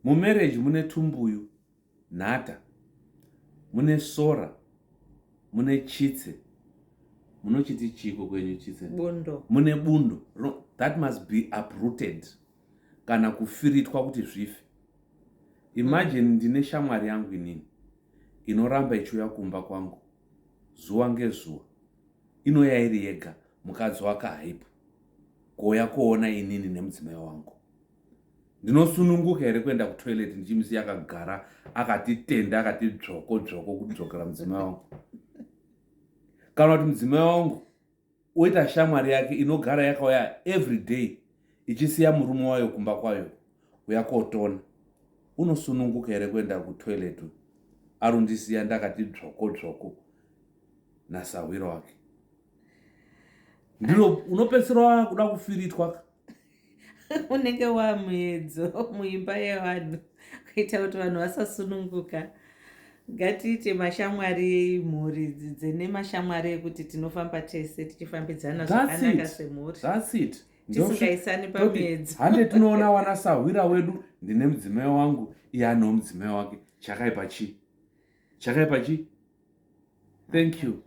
Mumarriage mune tumbuyu, nhata, mune sora, mune chitse. Munochiti chiiko kwenyu chitse? Bundo. Mune bundo. That must be uprooted kana kufiritwa kuti zvife. Imagine ndine shamwari yangu inini inoramba ichiuya kumba kwangu zuva ngezuva. Inouya iri yega, mukadzi wake haipo. Kuuya kuona inini nemudzimai wangu. Ndinosununguka here kuenda kutoilet ndichimusiya akagara akati tende akati dzvoko dzvoko kudzokera mudzimai wangu? Kana kuti mudzimai wangu oita shamwari yake inogara yakauya every day ichisiya murume wayo kumba kwayo kuya kotona, unosununguka here kuenda kutoilet arundisiya ndakati dzvoko dzvoko nasahwira wake? Ndiro unopedzisira wakuda kufiritwa. Unenge wamuedzo muimba yevanhu kuita kuti vanhu vasasununguka. Ngatiite mashamwari, mhuri dzine mashamwari ekuti tinofamba tese tichifambidzana zvakanaka semhuri. That's it. Tisingaisani pamuedzo. Hande tinoona wana sahwira wedu, ndine mudzimai wangu, iye anewo mudzimai wake. Chakaipa chii? Chakaipa chii? Thank you.